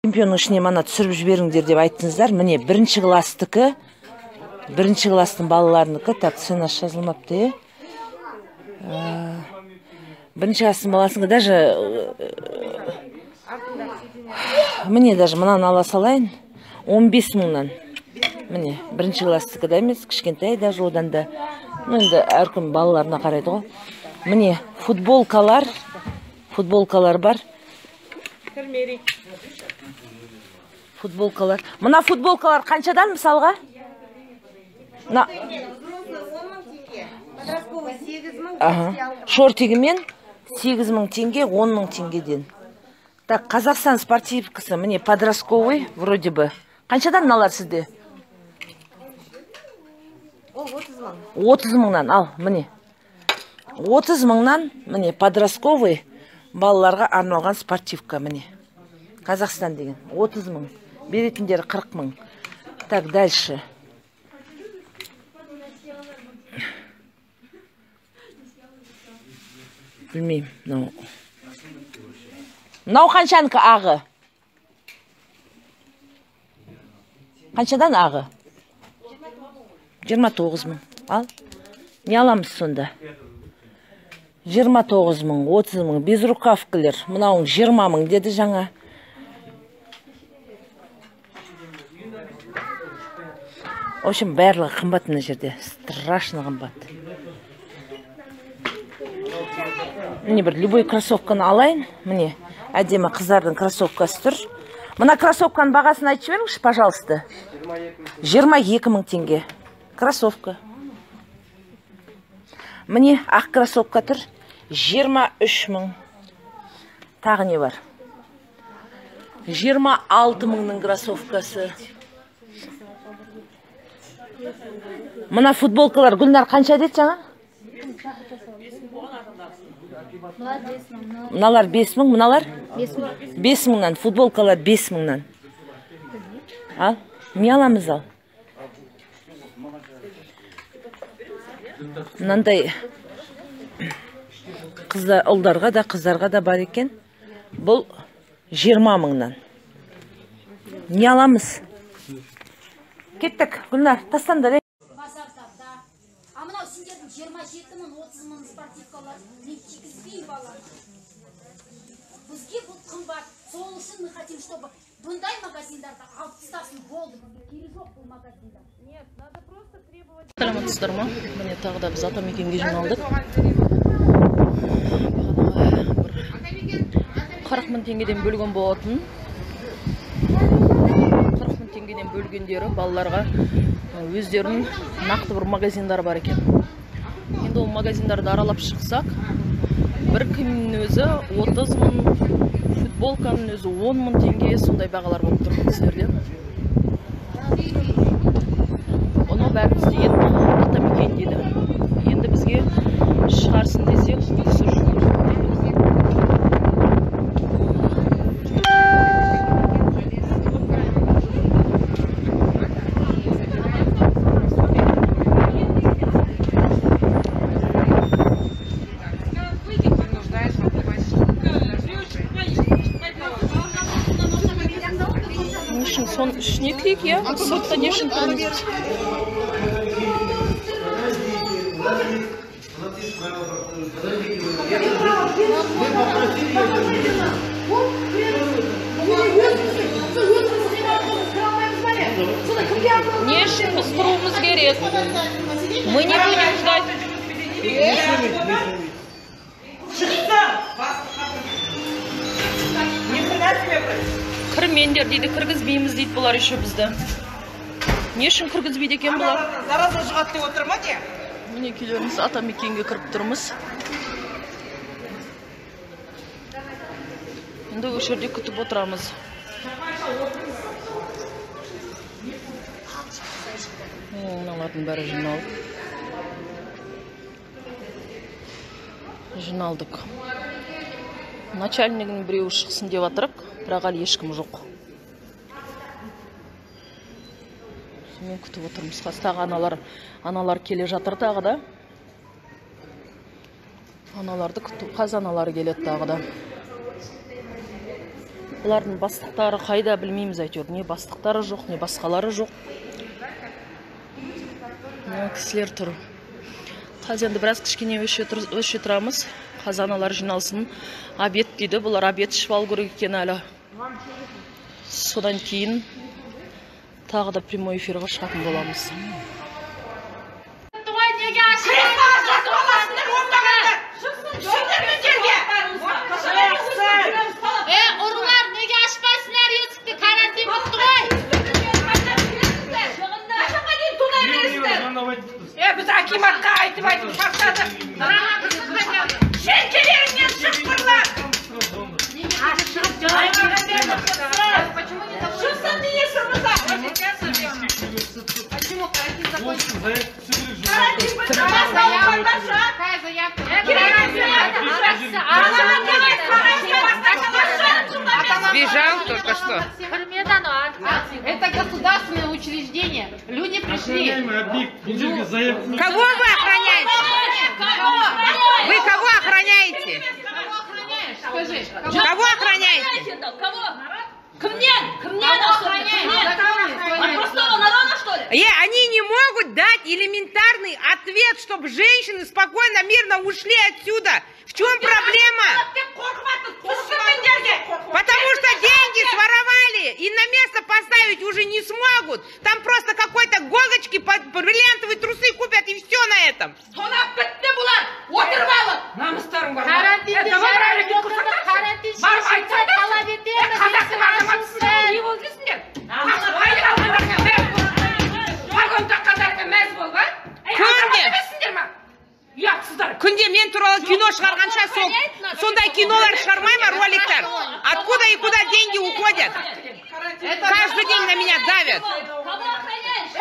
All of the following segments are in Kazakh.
Чемпионның ішіне мана түсіріп жіберіңдер деп айттыңыздар. Міне, бірінші класстікі, бірінші класстың балаларынікі. Так, цена жазылмапты, Бірінші класстың баласынікі даже, міне, даже мынаны ала салайын. 15 мыңнан. Міне, бірінші класстікі да емес, кішкентай даже одан да. Ну, енді әркім балаларына қарайды ғой. Міне, футболкалар, футболкалар бар. Футболкалар. Мына футболкалар қаншадан мысалға? Мына шортигімен 8 мың теңге, 10 мың теңгеден. Так, Қазақстан спортивкасы, міне, подростковый вроде бы. Қаншадан мыналар сізде? 30 мың. 30 мыңнан, ал, міне. 30 мыңнан, міне, подростковый балаларға арналған спортивка, міне. Қазақстан деген 30 мың. Беретіндері 40 мың. Так, дальше. Білмеймін, мынау. Мынау қаншанікі ағы? Қаншадан ағы? 29 мың. Ал, не аламыз сонда? 29 мың, 30 мың. Безрукавкілер. Мынауың 20 мың деді жаңа. В общем, барлығы қымбат мына жерде. Страшно қымбат. Міне, бір любой кроссовканы алайын. Міне, әдемі қыздардың кроссовкасы тұр. Мына кроссовканың бағасын айтып жіберіңізші, пожалуйста. 22 мың теңге. Кроссовка. Міне, ақ кроссовка тұр. 23 мың. Тағы не бар? 26 мыңның кроссовкасы. Мына футболкалар, Гүлнар, қанша деді жаңа? Мыналар 5 мың, мыналар? 5 мыңнан, футболкалар 5 мыңнан. Ал, не аламыз ал? Мынандай қыздар, ұлдарға да, қыздарға да бар екен. Бұл 20 мыңнан. Не аламыз? Кеттік, Гүлнар, тастаңдар. Базардарда. А мынау сендердің 27 мың, 30 мың спортивкалар мен кигізбеймін балаларға. Бізге бұл қымбат. Сол үшін мы хотим, чтобы бұндай магазиндарды алып тастасын, болды. Бізге керегі жоқ бұл магазиндар. Нет, надо просто требовать. Саламатсыздар ма? Міне, тағы да біз Атамекенге жиналдық. Бағанағы бір 40 мың теңгеден бөлген болатын. 40 мың теңгеден бөлгендері балаларға өздерінің нақты бір магазиндары бар екен. Енді ол магазиндарды аралап шықсақ, бір киімнің өзі 30 мың, футболканың өзі 10 мың теңге, сондай бағалар болып тұр кісілерде. Оны бәріміз деген Атамекен дейді. Енді бізге шығарсын десек, бұл кісі жоқ дейді. Соның ішіне кірейік, иә? Сыртта не үшін тұрмыз? Не үшін біз тұруымыз керек? Мы не будем ждать. Кірмеңдер дейді, кіргізбейміз дейді бұлар еще бізді. Не үшін кіргізбейді екен бұлар? Зараза жұғады деп отыр ма не? Міне, күйлеріміз Атамекенге кіріп тұрмыз. Енді осы жерде күтіп отырамыз. Мыналардың бәрі жиналып. Жиналдық. Начальнигінің біреуі шықсын деп жатырық, бірақ әлі ешкім жоқ. Сонымен күтіп отырмыз. Қазір тағы аналар келе жатыр тағы да. Аналарды күтіп, қазір аналар келеді тағы да. Бұлардың бастықтары қайда білмейміз әйтеуір. Не бастықтары жоқ, не басқалары жоқ. Мына кісілер тұр. Қазір енді біраз кішкене өше тұрамыз. Қазір аналар жиналсын. Обед дейді. Бұлар обед ішіп алу керек екен әлі. Содан кейін тағы да прямой эфирға шығатын боламыз. Ұрылар, неге ашпайсыңдар есікті? Карантин бітті ғой. Біз акиматқа айтып-айтып шаршадық. Шеңкелеріңнен шыққырлар. Шықсын министр мырза. Почему карантин закончился? Карантин бітті, басталып. Какая заявка? Сбежал только что. Это государственное учреждение. Люди пришли. Кого вы охраняете? Вы кого охраняете? Скажи. Кого охраняете? Кого? Кімнен? Кімнен охраняете? От простого народа, что ли? Они не могут дать элементарный ответ, чтобы женщины спокойно, мирно ушли отсюда. В чем проблема? Потому что деньги своровали и на место поставить уже не смогут. Там просто какой-то гогочки, бриллиантовые трусы купят и все на этом. Күнде мен туралы кино шығарғанша сол сондай кинолар шығармай ма, роликтар? Откуда и куда деньги уходят? Каждый день на меня давят. Кого охраняешь?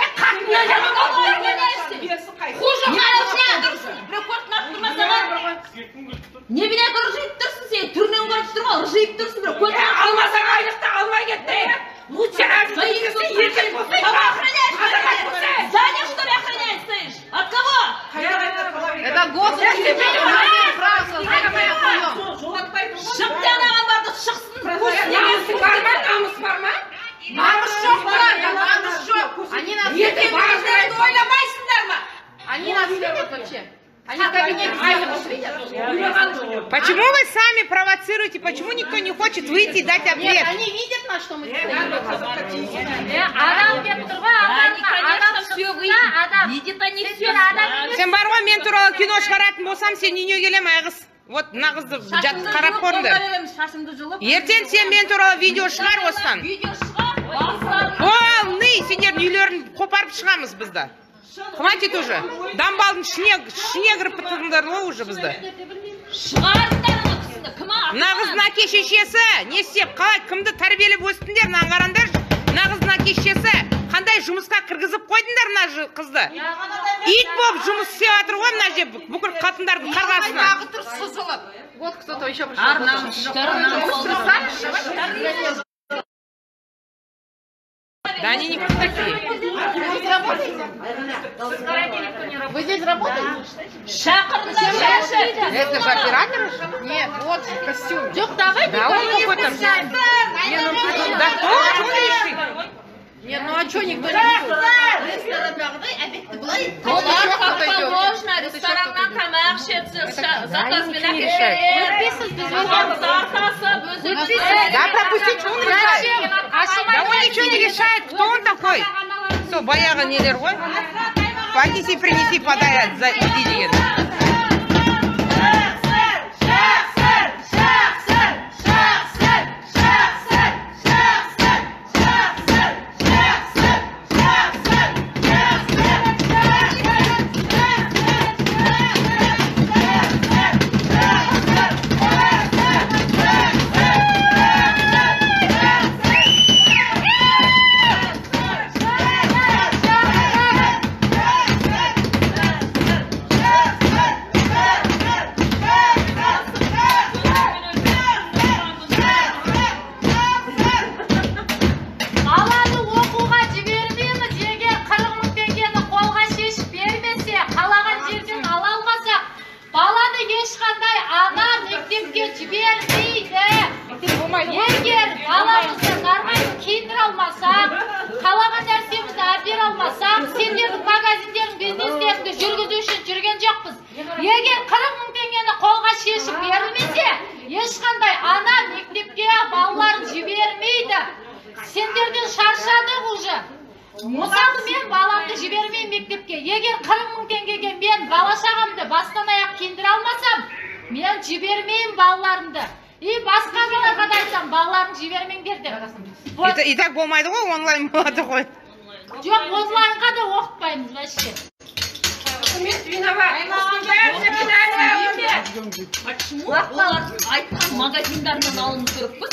Не білет ыржиып тұрсың сен, түрінен көріп тұр ғой, ыржиып тұрсың бір көзін. Алмасаң айлықты алмай кетті. Лучше еркек болсай. Кого охраняешь? Здание, что ли, охраняешь стоишь? От кого? Это госучреждение. Шықты анаған барды, шықсын. Намыс бар ма? Намыс бар ма? Намыс жоқ бұларда, намыс жоқ. Они нас ойламайсыңдар ма? Они нас видят вообще? Они в кабинете видят? Почему вы сами провоцируете? Почему никто не хочет выйти и дать ответ? Нет, они видят нас, что мы стоим. Адам деп тұр ғой, Они, конечно, все выйдут. Видят они все. Сен бар ғой, мен туралы кино шығаратын болсам, сен үйіне келем, айғыз. Вот мына қызды қарап көріңдер. Ертең сен мен туралы видео шығар осыдан. Видео шығар. Полный сендердің үйлерін қопарып шығамыз бізді. Хватит уже. Дамбалдың ішіне кіріп бітірдіңдер ғой уже бізді. Шығарыңдар ана кісіні. Кім Мына қыздың әке шешесі не істеп, қалай кімді тәрбиелеп өстіңдер, мынаны қараңдаршы. Мына қыздың әке шешесі қандай жұмысқа кіргізіп қойдыңдар мына қызды? Ит болып жұмыс істеп жатыр ғой мына жерде бүкіл қатындардың қарғасына. Вот кто-то еще пришел. Да они не такие. Вы здесь работаете? Это же оператор? Нет, вот костюм. Да он какой-то. Да кто? Он решит? Нет, ну а что никто не будет? Можно, рестораннан тамақ ішеді, заказбен әкеледі. Да пропустить, что он решает? Да он ничего не решает, кто он такой? Все, баяғы нелер ғой. Понеси, принеси, подай, иди деген. Шақсын! Егер 40 мың теңгені қолға шешіп берілмесе, ешқандай ана мектепке балаларын жібермейді. Сендерден шаршадық уже. Мысалы, мен баламды жібермеймін мектепке. Егер 40 мың теңгеге мен бала шағамды бастан аяқ киіндіре алмасам, мен жібермеймін балаларымды. И басқа аналарға да айтсам, балаларын жібермеңдер деп. И так болмайды ғой, онлайн болады ғой. Жоқ, онлайнға да оқытпаймыз вообще. Үкімет виноват. Почему олардың айтқан магазиндарынан алуымыз керек піз?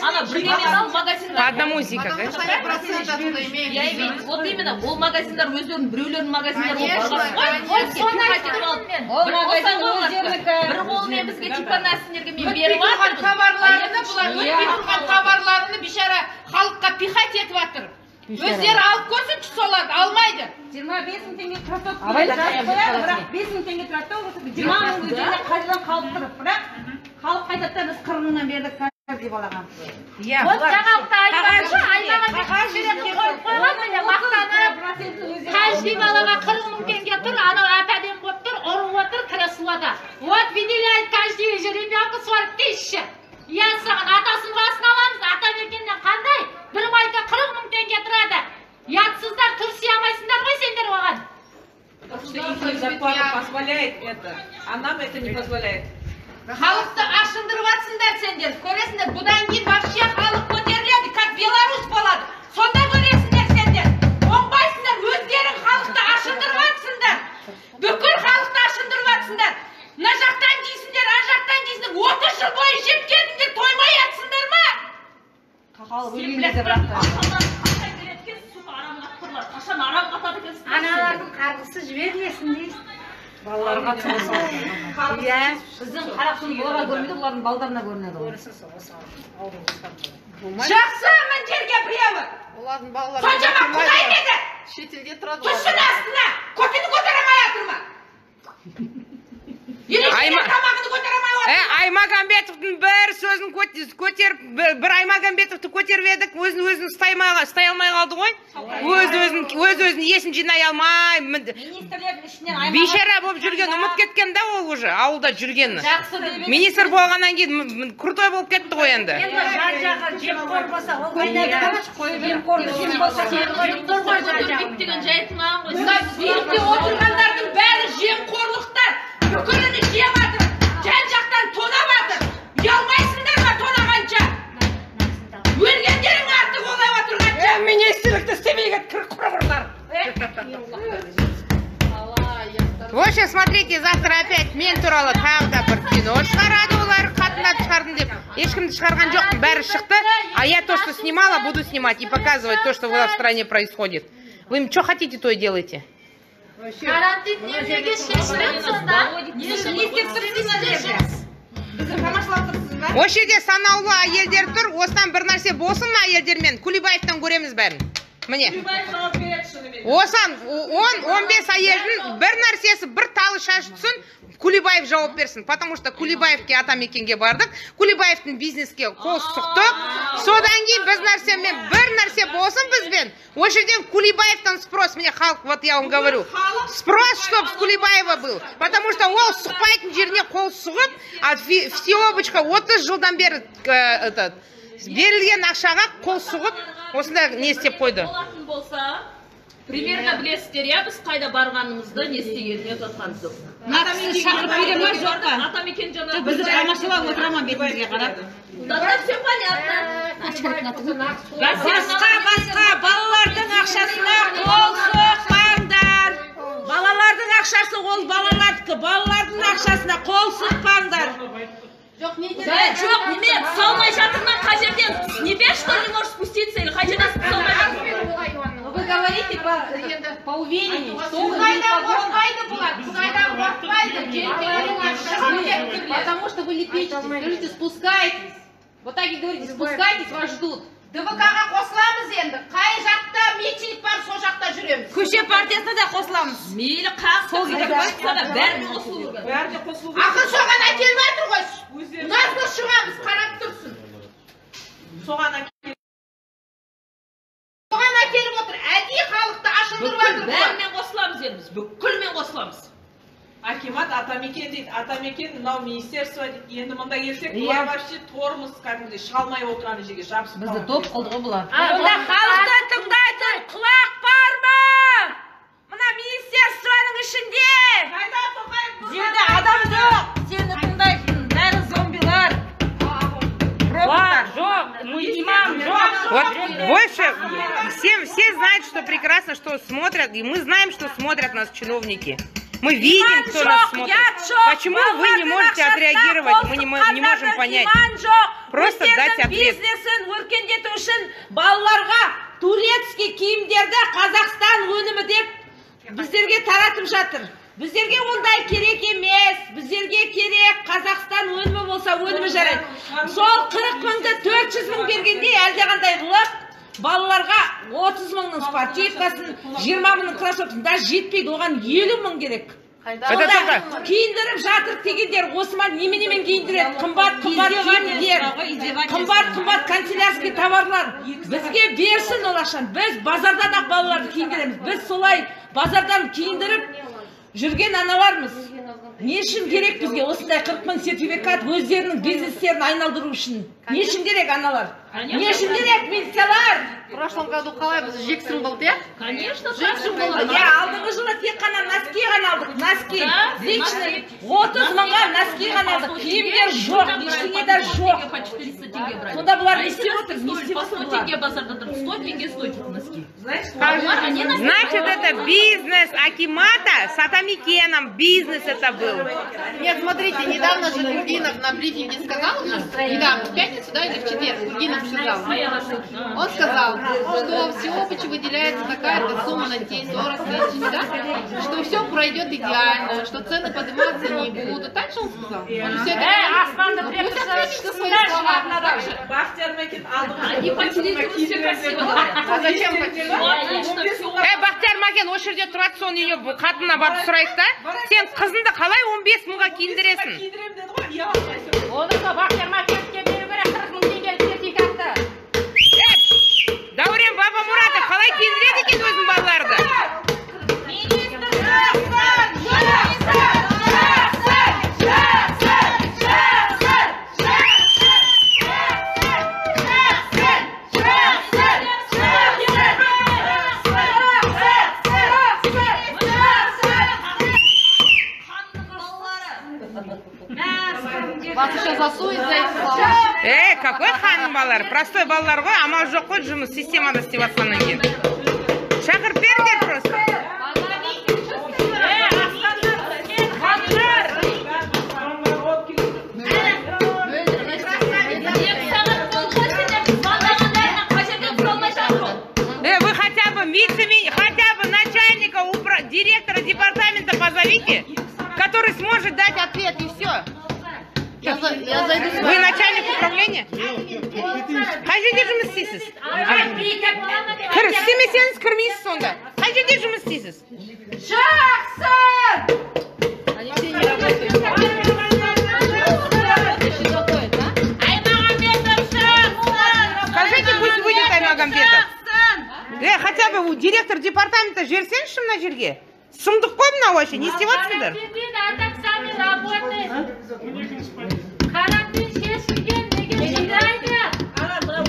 Ана бірдемесін магазиндар. По одному зика, да? Я имею, вот именно, ол магазиндар өздерінің біреулерінің магазиндары болып барған ғой. Соны айтып тұрмын мен. Ол магазин өздерінікі. Бір қолымен бізге типа сендерге мен беріп Өтпей тұрған жатырмын. товарларыны, бұлар өтпей тұрған товарларыны бейшара халыққа пихать етіп жатыр. Өздері алып көрсінші соларды, алмайды. 25 мың теңге кроссовка жазып қояды, бірақ 5 мың теңге тұрады да, осы 20 мың өздеріне қайтадан қалып тұр. Бірақ халық айтады да, біз 40 мыңнан бердік каждый балаға. Вот жаңалықта айтып жатыр, Аймағамбетов суретін қойып қойған, міне мақтанып. Каждый балаға 40 мың теңге тұр, анау әп-әдемі болып тұр, ұрып отыр креслода. Вот выделяет каждый ребенку 40 тысяч. Я саған атасын басын аламыз, Атамекеннен қандай? Бір майка 40 мың теңге тұрады. Ұятсыздар, тұрси алмайсыңдар ғой сендер оған. Потому что их зарплата позволяет это, а нам это не позволяет. Халықты ашындырып жатсыңдар сендер. Көресіңдер, бұдан кейін вообще халық көтеріледі, как Беларусь болады. Сонда көресіңдер сендер. Оңбайсыңдар, өздерің халықты ашындырып жатсыңдар. Бүкіл халықты ашындырып жатсыңдар. Мына жақтан жейсіңдер, ана жақтан жейсіңдер. 30 жыл бойы жеп келдіңдер, тоймай жатсыңдар ма? Халық өлген кезде бірақ та. Қашан арам қатады екенсің? Аналардың қарғысы жібермесін дейсіз. Балаларға Иә, біздің қарақшының бұларға көрмейді, бұлардың балдарына көрінеді ол. Жақсы мына жерге біреуі. Олардың балалары Соншама құдай деді. Шетелде тұрады. Түссін астына. Көтін көтере алмай жатыр ма? Или тамағын көтере алмай жатыр ма? Аймағамбетовтың бір сөзін көтеріп, бір Аймағамбетовті көтеріп едік, өзін өзін ұстай алмай қалды ғой. Өз өзін есін жинай алмай. Министрлердің ішінен Бейшара болып жүрген, ұмыт кеткен да ол уже, ауылда жүргені. Министр болғаннан кейін крутой болып кетті ғой енді. Енді жан жағы жемқор болса, ол қайда Деген жайтынан ғой. Мына билікте отырғандардың бәрі жемқорлықтар. Бүкіліні жеп жатыр. Жан жақтан тонап жатыр. Ұялмайсыңдар ма тонағанша? Өлгендерің артық олай отырғанша. Министрлікті істемей кеткен құрғырлар. В общем, смотрите, завтра опять мен туралы тағы да бір кино шығарады олар, қатындап шығардым деп. Ешкімді шығарған жоқпын, бәрі шықты. А я то, что снимала, буду снимать и показывать то, что в стране происходит. Вы что хотите, то и делайте. Карантин неге шешіледі сонда? Не істеп тұрсыз мына жерде? Бізді тамашалап тұрсыз ба? Осы жерде санаулы әйелдер тұр, осыдан бір нәрсе болсын мына әйелдермен. Кулибаевтан көреміз бәрін. Міне. Кулибаев жауап береді шынымен. Осыдан 10-15 әйелдің бір нәрсесі, бір талы шашы түссін, Кулибаев жауап берсін. Потому что Кулибаевке Атамекенге бардық, Кулибаевтың бизнеске қол сұқтық. Содан кейін біз нәрсемен бір нәрсе болсын бізбен. Осы жерден Кулибаевтан спрос, мне халық, вот я вам говорю. Спрос, чтоб с Кулибаева был. Потому что ол сұқпайтын жеріне қол сұғып, а всеобочка 30 жылдан бері этот, берілген ақшаға қол сұғып, осындай не істеп қойды. Болатын болса, примерно білесіздер, иә, біз қайда барғанымызды, не істегенін, не жатқанымызды. Мына кісі шақырып бере ма, жоқ па? Атамекен жаңа. Бізді тамашалап отыра ма бетімізге қарап? Тогда все понятно. Басқа балалардың ақшасына қол соқпаңдар. Балалардың ақшасы ол балалардікі. Балалардың ақшасына қол соқпаңдар. Жоқ, не Жоқ, неме, салмай жатырмын қай жерден? С небес, что ли, можешь спуститься или қай жерден салмай жатырмын? Вы говорите по увереннее, что вы Құдайдан қорықпайды бұлар, Құдайдан қорықпайды. Потому что вы лепечете, скажите, спускайтесь. Вот так и говорите, спускайтесь, вас ждут. ДВК-ға қосыламыз енді. Қай жақта митинг бар, сол жақта жүреміз. Көше партиясына да қосыламыз. Мейлі қақ, сол шықса да бәріне қосылу керек. Бәріне қосылу керек. Ақыр соған әкеліп жатыр ғой. Назгүл шығамыз, қарап тұрсын. Соған әкеліп. Соған әкеліп отыр. Әдейі халықты ашындырып жатыр. Бәрімен қосыламыз енді. Біз бүкілмен қосыламыз. Акимат Атамекен дейді, Атамекен мынау министерство дейді. Енді мында келсек, бұлар вообще тормоз, кәдімгідей шыға алмай отыр ана жерге, жабысып. Бізді доп қылды ғой бұлар. Онда халықты тыңдайтын құлақ бар ма? Мына министерствоның ішінде. Қайда Тоқаев? Жерде адам жоқ. Сені тыңдайтын бәрі зомбилар. Роботтар. Жоқ, имам жоқ. Вот больше все знают, что прекрасно, что смотрят, и мы знаем, что смотрят нас чиновники. Мы видим, кто нас смотрит. Почему вы не можете отреагировать? Мы не можем понять. Просто дать ответ. Бизнесін өркендету үшін балаларға турецкий киімдерді Қазақстан өнімі деп біздерге таратып жатыр. Біздерге ондай керек емес. Біздерге керек Қазақстан өнімі болса өнімі жарайды. Сол 40 мыңды 400 мың бергенде әлдеқандай қылып балаларға 30 мыңның спортивкасын, 20 мыңның кроссовкасын даже жетпейді, оған 50 мың керек. Сонда киіндіріп жатыр дегендер осы ма, неменемен киіндіреді? Қымбат қымбат киімдер, қымбат қымбат канцелярский товарлар. Бізге берсін ол ақшаны. Біз базардан ақ балаларды киіндіреміз. Біз солай базардан киіндіріп жүрген аналармыз. Не үшін керек бізге осындай 40 мың сертификат өздерінің бизнестерін айналдыру үшін? Не үшін керек аналар? Не үшін керек милициялар? В прошлом году қалай біз жексұрын болды, иә? Конечно, жексұрын болды. Иә, алдыңғы жылы тек қана носки ғана алдық, носки. Лично 30 мыңға носки ғана алдық. Киімдер жоқ, ештеңе де жоқ. По 400 теңге брали. Сонда бұлар не істеп отыр? Не істеп По отыр 100 бұлар? теңге базарда тұр, 100 теңге стоит носки. Значит, это бизнес акимата с Атамекеном. Бизнес это был. Нет, смотрите, недавно же Кургинов на брифинге сказал, недавно, в пятницу, да, или в четверг, Кургинов сказал. Он сказал, что в Всеобыче выделяется такая-то сумма на детей, 40 тысяч, да, что все пройдет идеально, что цены подниматься не будут. Так же он сказал? Он же все это говорит. Ну, пусть ответит на свои слова. Так же? Бақтияр Мәкен алдыңғы Они по телевизору все красиво говорят. А зачем по телевизору? Отлично, все. Ә, Бақтияр Макен осы жерде тұрады, соның үйіне қатынына барып сұрайық та. Сен қызыңды қалай 15 мыңға киіндіресің? Киіндіремін деді ғой, ұялмайсың. Оны да Бақтияр Макеновке беру керек 40 мың теңгелік сертификатты. Дәурен Бабамұратов қалай киіндіреді екен өзінің балаларды? Министр шықсын! Шықсын! Шықсын! Шықсын! Шықсын! Шықсын! Шықсын! Вас еще засует за эти слова. Какой ханның балалары? Простой балалар ғой, амал жоқ қой, жұмыс системада істеп жатқаннан кейін. Шақырып беріңдер просто. Вы хотя бы хотя бы начальника, директора департамента позовите, который сможет дать ответ, и все. Я зайду с Вы начальник управления? Қай жерде жұмыс істейсіз? Кір, істемесеңіз кірмейсіз сонда. Қай жерде жұмыс істейсіз? Шықсын! Они все не работают. Скажите, пусть выйдет Аймагамбетов. Хотя бы директор департамента жіберсеңізші мына жерге. Сұмдық қой мынау вообще, не істеп жатсыңдар? А так сами работает. Карантин шешілген неге шыдайды?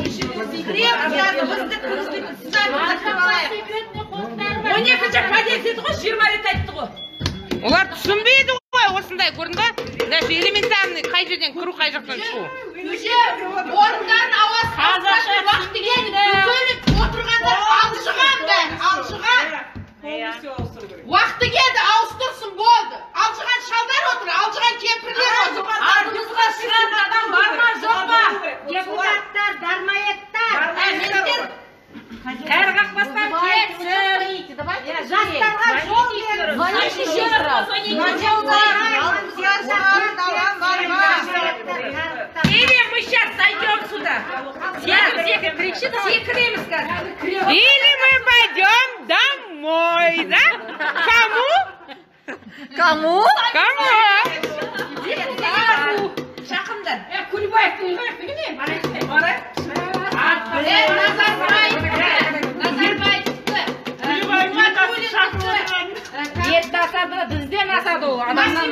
Бізді кіргізбейтін сіздер кіріп алайық. 12-ші подъезд деді ғой, 20 рет айтты ғой. Олар түсінбейді ғой осындай, көрдің ба? Даже элементарный қай жерден кіру, қай жақтан шығу. Уже орындарын ауыстырып уақыты келді. Бүкіл отырғандар алжыған бәрі, алжыған. Уақыты келді, ауыстырсын болды. Алжыған шалдар отыр, алжыған кемпірлер отыр. Алдымызға шығатын адам бар ма, жоқ па? Депутаттар, дармаеттар. Кәрі қақпастан кетсін. Жастарға жол беріңіз. Звоните еще раз. Или мы сейчас зайдем сюда. Секіреміз қазір. Или мы пойдем домой, да? Кому? Кому? Кому? Жақындар. Назарбаев. Назарбаевты.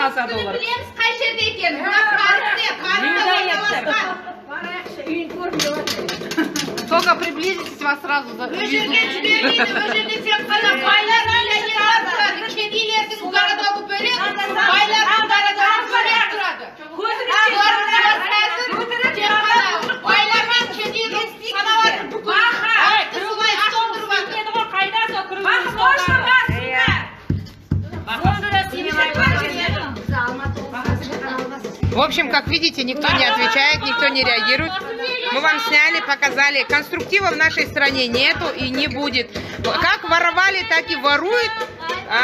алса доллар. Білеміз қай жерде екенін. Мына паркте, паркте орналасқан. Только приблизитесь, вас сразу Ол жерге жібермейді, ол жерде тек қана байлар, миллионерлар тұрады. Кедейлердің городогы бөлек, байлардың городогы бөлек тұрады. Қазір тек қана байлар мен кедейдің санап жатыр бүкіл. Халықты солай ашындырып жатыр. Қайда сол В общем, как видите, никто не отвечает, никто не реагирует. Мы вам сняли, показали. Конструктива в нашей стране нету и не будет. Как воровали, так и воруют.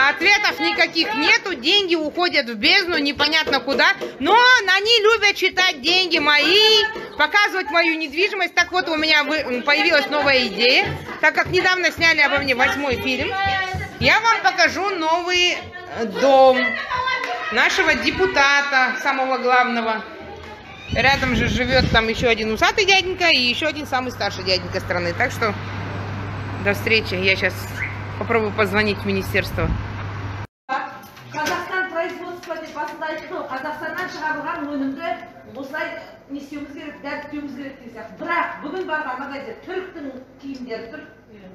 Ответов никаких нету. Деньги уходят в бездну, непонятно куда. Но они любят читать деньги мои, показывать мою недвижимость. Так вот, у меня появилась новая идея. Так как недавно сняли обо мне 8-й фильм, я вам покажу новый дом нашего депутата, самого главного. Рядом же живет там еще один усатый дяденька и еще один самый старший дяденька страны. Так что до встречи. Я сейчас попробую позвонить в министерство. Қазақстан производство деп басында айтты ғой, Қазақстаннан шығарылған өнімді осылай не істеуіміз керек, дәріптеуіміз керек деген сияқты. Бірақ бүгін барған магазин түріктің киімдері тұр.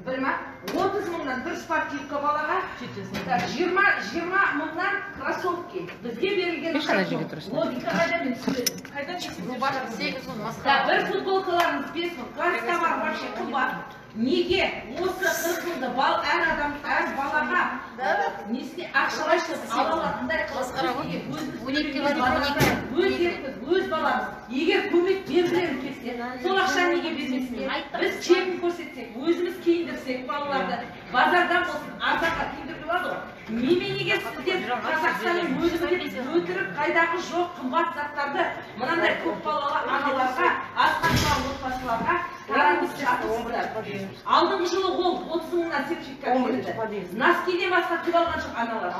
Бір ма? 30 мыңнан бір спортивка балаға, 20 мыңнан кроссовки. Бізге берілген логика қайда, мен түсінбедім. Да, бір футболкаларымыз 5 мың, товар вообще қымбат. Неге осы 40 мыңды бал әр адам, әр балаға несіне ақшалай ала алатындай қылып өз еркіміз, өз баламыз. Егер көмек бергілері келсе, сол ақшаны неге бермеске? Біз чегін көрсетсек, өзіміз киіндірсек балаларды, базардан болсын арзанға киіндіруге болады ғой. Неменеге сіздер Қазақстанның өнімі деп өтірік қайдағы жоқ қымбат заттарды мынандай көп балалы аналарға, аз қамтылған отбасыларға таратып жатырсыздар? Алдыңғы жылы ол 30 мыңнан сертификат берілді. Носкиден басқа түк алған жоқ аналар.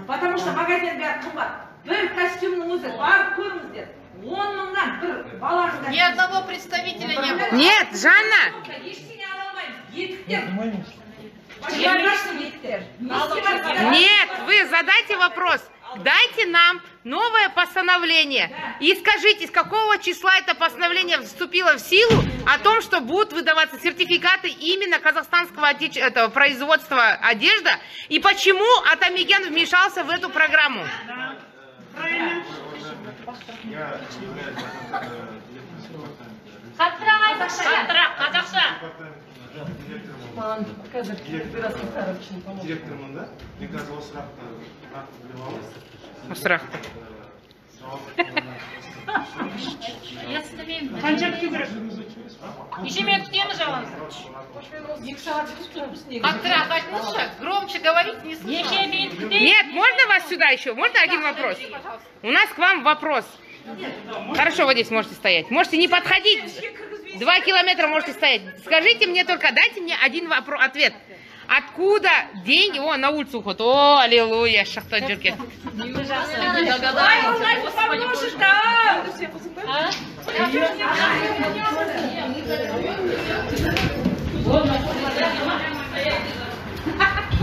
Потому что магазин бәрі қымбат. Бір костюмнің өзі, барып көріңіздер. 10 мыңнан бір баланың. Ни одного представителя не было. Нет, Жанна. Ештеңе ала алмаймыз. Етіктер. Нет, вы задайте вопрос. Дайте нам новое постановление и скажите, с какого числа это постановление вступило в силу о том, что будут выдаваться сертификаты именно казахстанского этого производства одежда, и почему Атамекен вмешался в эту программу. Директормын да? Мен қазір осы сұрақты нақты біліп аламын. Осы сұрақты. Естімеймін. Қанша күту керек? Неше минут күтеміз жауабыңызды? 2 сағат күтеміз. Қаттырақ айтыңызшы, громче говорите, не слышно. Неше минут күтеміз? Нет, можно вас сюда еще? Можно один вопрос? У нас к вам вопрос. Хорошо, вот здесь можете стоять. Можете не подходить. 2 километра можете стоять. Скажите мне только, дайте мне один вопрос, ответ. Откуда деньги? О, на улицу уход. О, аллилуйя, шахта джерке.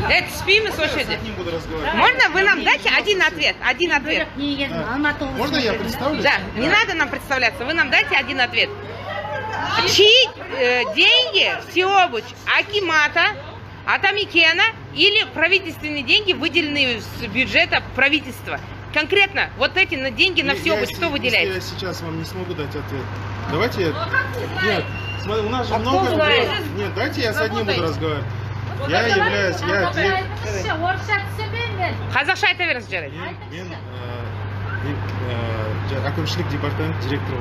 Это спим с лошади. Можно вы нам дайте один ответ? Один ответ. Можно я представлюсь? Да, не надо нам представляться. Вы нам дайте один ответ. Чьи деньги всеобуч акимата, Атамекена или правительственные деньги, выделенные с бюджета правительства? Конкретно вот эти на деньги на всеобуч кто выделяет? Я сейчас вам не смогу дать ответ. Давайте я... Нет, смотри, у нас же много... Нет, дайте я с одним буду разговаривать. Я являюсь... Қазақша айта беріңіз, жарайды. Мен әкімшілік департамент директоры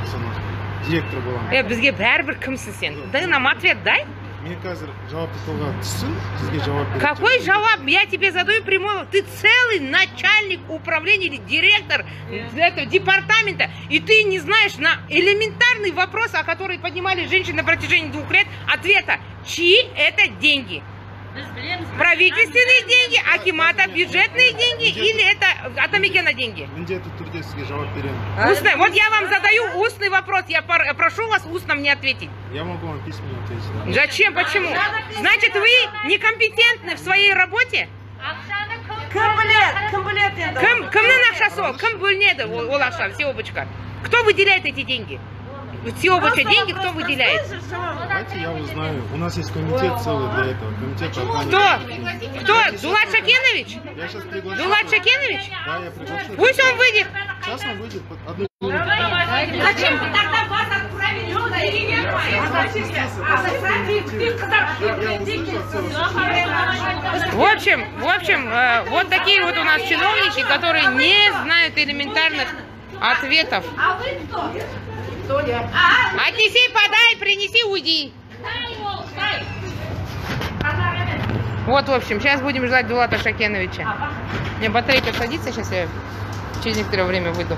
директор боламын. Бізге бәрібір кімсің сен? Ты нам ответ дай. Мен қазір жауапты тұлға түссін, сізге жауап беремін. Какой жауап? Я тебе задаю прямой. Ты целый начальник управления или директор этого департамента, и ты не знаешь на элементарный вопрос, о который поднимали женщины на протяжении 2 лет, ответа. Чьи это деньги? Правительственные деньги, акимата, бюджетные деньги или это Атамекена деньги? Устный. Вот я вам задаю устный вопрос. Я прошу вас устно мне ответить. Я могу вам письменно ответить. Зачем? Почему? Значит, вы некомпетентны в своей работе? Кім біледі, кім біледі енді? Кім, кімнің ақшасы ол? Кім бөлінеді ол ақша всеобучка? Кто выделяет эти деньги? Всеобуча деньги кто выделяет? Давайте я узнаю. У нас есть комитет целый для этого. Комитет по охране Кто? жизни. Кто? Дулат Шакенович? Я сейчас приглашу. Дулат Шакенович? Да, я приглашу. Пусть он выйдет. Сейчас он выйдет. Одну минуту. Зачем вы тогда вас отправили сюда? Я услышал целый. В общем, вот такие вот у нас чиновники, которые не знают элементарных ответов. А вы кто? Отнеси, подай, принеси, уйди. Вот, в общем, сейчас будем ждать Дулата Шакеновича. У меня батарейка садится, сейчас я через некоторое время выйду.